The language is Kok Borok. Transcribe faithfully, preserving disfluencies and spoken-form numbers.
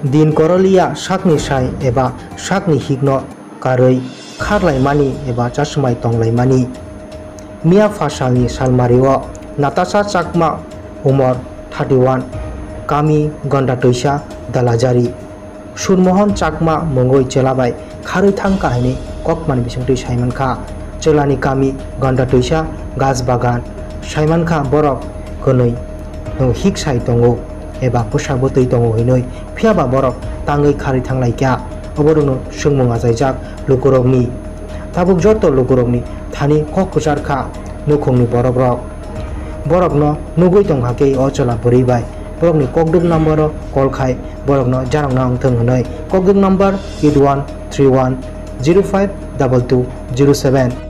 Din korolia sakni sai eba sakni hikno karwi kharlaimani eba chasumai tonglaimani. Miya pha salni salmario Natasha Chakma, umor thirty one, kami Gonda Twisa, Dalajari. Surmohon Chakma mungwi chwla bai kharwi thangkha hinwi kokmani bisingtwi saimankha. Chwlani kami Gonda Twisa, Gas Bagan. Saimankha borok kwnwi no hik sai tongo eba bwsa bwtwi tongo hinwi, phiyaba borok tangwi kharwi thanglaikha. Oborokno swngmung achaijak lukurokni. Tabuk joto lukurokni thani kok kwchar kha nukhungni borokrok. Borokno nugwi tongkha khe o chwla bwrwi bai. Borokni kokduk number-o call khai borokno jarokna wngthung hwnwi. Kokduk number eight one three one zero five double two zero seven.